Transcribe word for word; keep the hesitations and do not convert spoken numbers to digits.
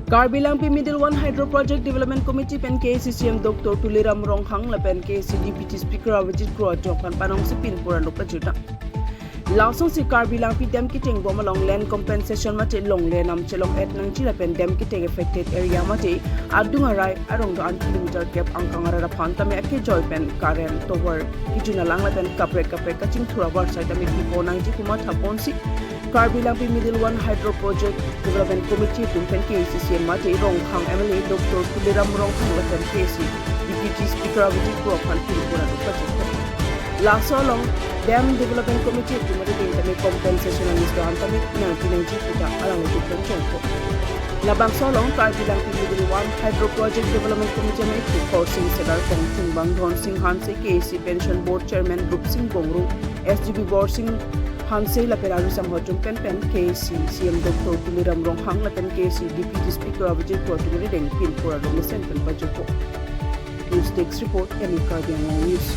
Karbi Langpi Middle One Hydro Project Development Committee pen K A A C C M Doctor Tuliram Ronghang lapen K A A C Deputy Speaker Avijit Kro atum aphan panongsi pinpur along pajutang. Lasonsi Karbi Langpi dam keteng bom along land compensation mate longle nam chelong-et nangji lapen dam keteng affected area mate adung arai arong do-an kilometer kep angkang arat aphan tame akejoi pen current tower kejun alang lapen kaprek kaprek kachingthur avarsai tame kipo nangji pu mathaponsi Karbi Langpi Middle One Hydro Project Development Committee atum pen K A A C C M mate Ronghang M L A Doctor Tuliram Ronghang lapen K A A C Deputy Speaker Avijit Kro aphan pinpur along pajutang. Laso along Dam Development Committee atum arideng tame compensation along do-an tame nangpi nangji puta alangli atum pen chongpo. Labangso along Karbi Langpi Middle One Hydro Project Development Committee amei Khorsing Sedar, Kongtingbang Dhonsing Hanse, K A A C Pension Board Chairman Rupsing Bongrung, S D B Borsing Hanse lapen arusang atum pen pen K A A C C M Doctor Tuliram Ronghang lapen K A A C Deputy Speaker Avijit Kro atum arideng pinpur along mesen pen pajutpo. News Desk Report, Eni Karbi Anglong News.